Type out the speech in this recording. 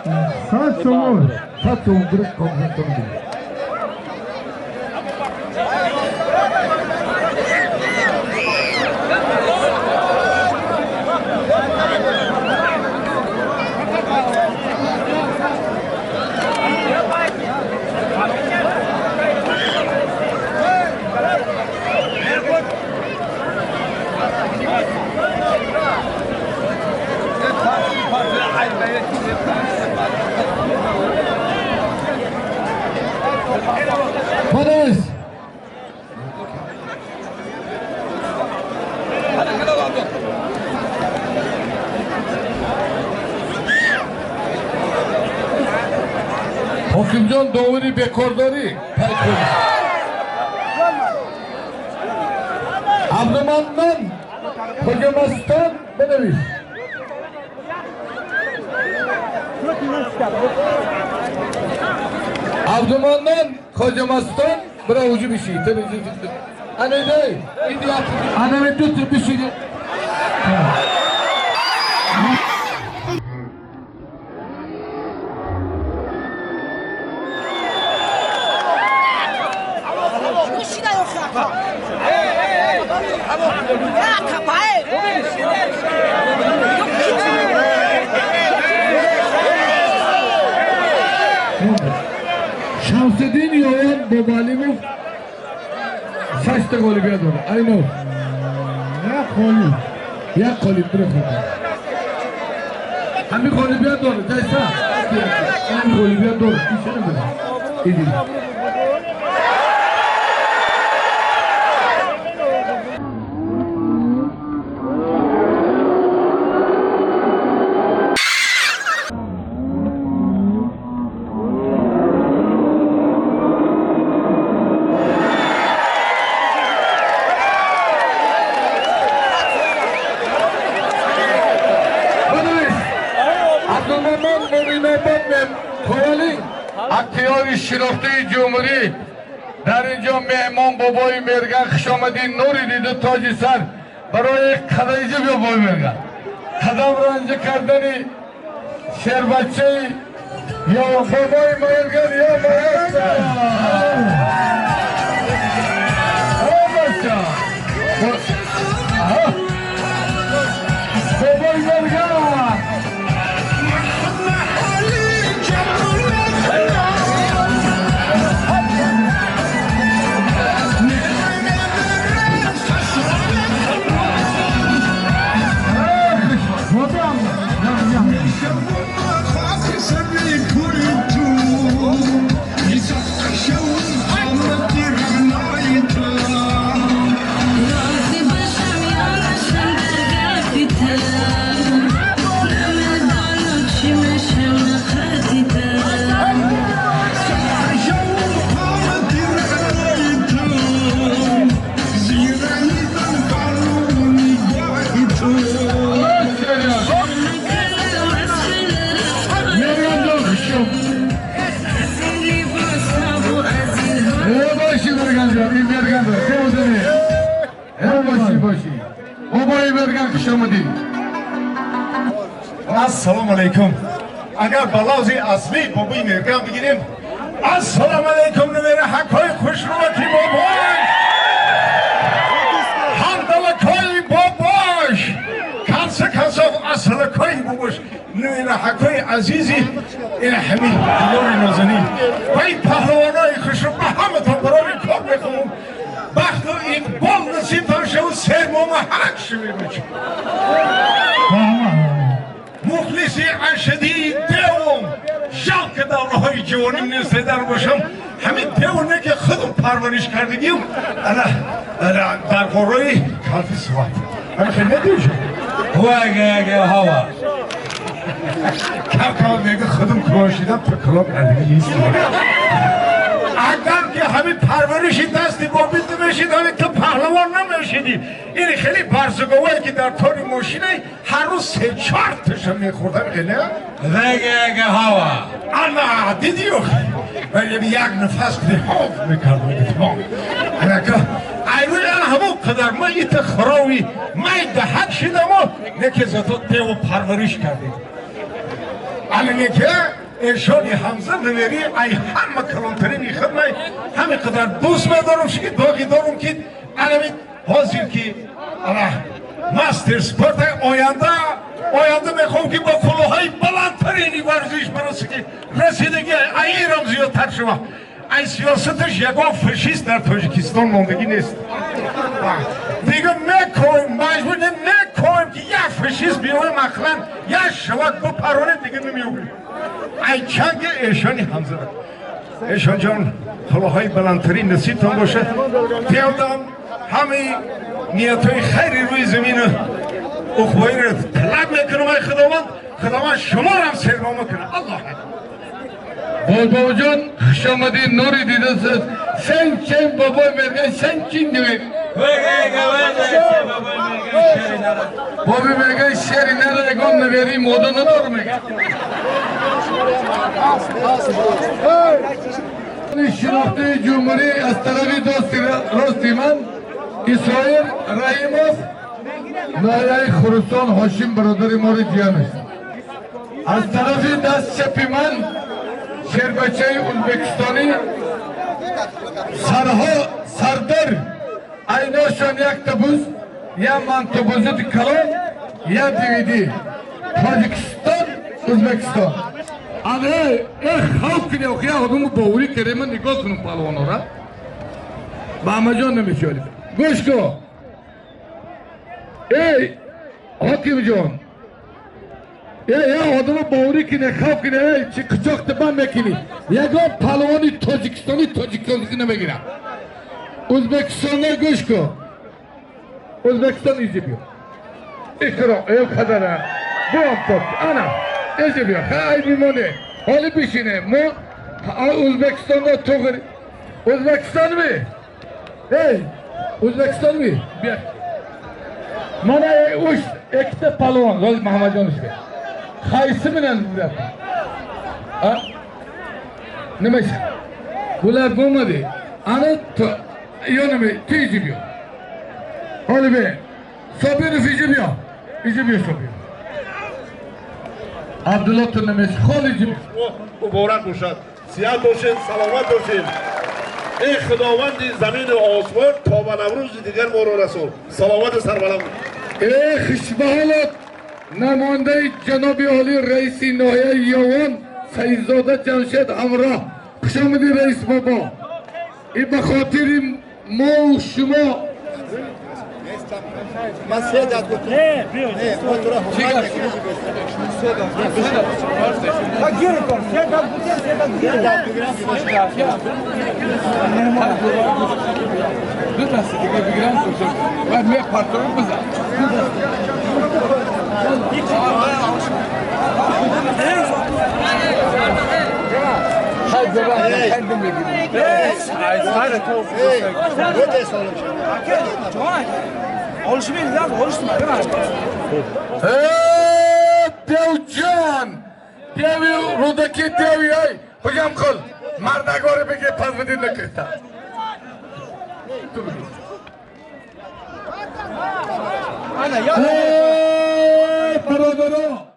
100 сомон, 100 сомон гирифт. Комзантон. Подавись! Ҳокимҷон, довари бекордорӣ. Абдуманнон, Хоҷамастон, бинавис. Абдуманнон, Хоҷамастон, бира ҳуҷум иши. Анаме ду бишиди. Шамсиддин Ёвон Бобалимов шашта ғолибият дорад. Айнов. Як ғолиб. Як ғолиб биро хонда. Ҳамин ғолибият дорад. Ҷайса. Ҳамин ғолибият дорад. Ин чӣ намедонам. Иди. Бинавис. Абдуманнон, Муминобод, Ховалинг, актиёри шинохтаи ҷумҳурӣ дар инҷо меҳмон. Бобои Мерган, хушомадӣ, нури диду тоҷи сар. Барои қадаиҷа биё, бобои Мерган, қадам ранҷа кардани шербачаи ё бобои Мерган, ё маэстро, бача, бобои Мерган. Ассалому алайкум. Агар ба лавзи аслӣ бобои Мерган бигирем, ассалому алайкум, намераҳакҳои хушрӯаки бобош, ҳамдалакҳои бобош, конце концов асалакҳои бобош, намераҳакҳои азизи ин ҳамин диёри нозанин ва ин паҳлавонои хушрӯ, ба ҳаматон барори кор мехоҳам, бахту иқбол насибтон шаву, сермома ҳак шавед. Мухлиси ашадии девум, жалко, давраҳои ҷавоним нест дар бошам. Ҳамин девоне ки худам парвариш кардагим, ана дар ғорои калфи сват ана хел медиша. Ҳава. Кам кам мега, худам кошидам, клуб кардагӣ нест. Агар ки ҳамин парвариши дасти бобит намешид, ҳамин ту паҳлавон намешидӣ. Ин хеле барзуговое ки дар тори мошинай, ҳар рӯз се чорташа мехӯрдам, хеле. Вега ҳава. Ана дидӣ, вале як нафас ҳов мекардам. Анака айрӯи ана ҳамон қадар ма ита хирови майда ҳак шидамо, неке зато деву парвариш кардем. Ана ارشادی حمزه نمیری ای همه کلانترین خدمت همه قدر دوست میدارم که داغی دارم که الان حاضر که ماستر سپورت آینده میخوام که با کلاهای بلندترین ورزش برسه که رسیدگی ایرم زیادتر شما ای سیاستش یگان فشیست در تاجیکستان ماندگی نیست. دیگه میکنیم مجبور نمیکنیم که یک فشیست بیایم اخلاً یک شوک بپرانه دیگه نمیابیم. ای چنگ ایشانی حمزه ایشان جان کلاهای بلندترین نصیبتان باشه. پیادم همه نیتهای خیری روی زمین اخوایی رو طلب میکنم ای خداوند، خداوند شما رو هم سرنامه کنه. الله بابا جان خوش آمدی نوری دیده سن چین بابا مرگن سن چین دیوی بابا مرگن شهری نره گم نویری مودا ندار میگه. شناخته جمهوری از طرف دوست راستی من اسرائیل رحیموف نایای خراسان هاشم برادر ما رو جیان است. از طرف دست چپی من شربچه ازبکستانی سرها سردر ایناشان یک تبوز یا منتبوزت کلان یا دیویدی تاجیکستان ازبکستان. آره ای خوف کنی آخه آدمو باوری کرده من نگاه کنم پهلوانا را با همه جان نمیشه. گوش کن ای حاکم جان، ای آدمو باوری کنه خوف کنه ای چی قچاق تبا میکنی یگان پهلوانی تاجیکستانی تاجیکستانی نمیگیرم. ازبکستان گوش کن ازبکستان ایزی بیا اکرا ای خدره بو هم تاپ انا ایزی بیا خیلی میمونه حالی بشینه ما ازبکستان توغری ازبکستان می ای ازبکستان می بیا من اوش اکت پهلوان روز محمد جانش بیا qaysi bilan bo'lyapti? Ha? Nima ish? Bular bo'lmadi. Ana yonimi tezib yo'q. Holi Sobirov ijib yo'q. Ijib yo'q Sobirov. Abdulloh Turnamesh Xoliji muborak бошад. Сиҳат бошед, саломат бошед. Эй Худованди замину осмон то ба Наврӯзи дигар моро расон. Саломат сарбаланд. Эй хушбаҳолат намояндаи ҷаноби олӣ раиси ноҳияи Ёвон Саидзода Ҷамшед ҳамроҳ. Хуш омадӣ раис бобо. И ба хотири мо шумо Девҷон, деви Рӯдакӣ деви ай ҳуҷам қил мардагоре бигир пас бидин накиста. Бародаро.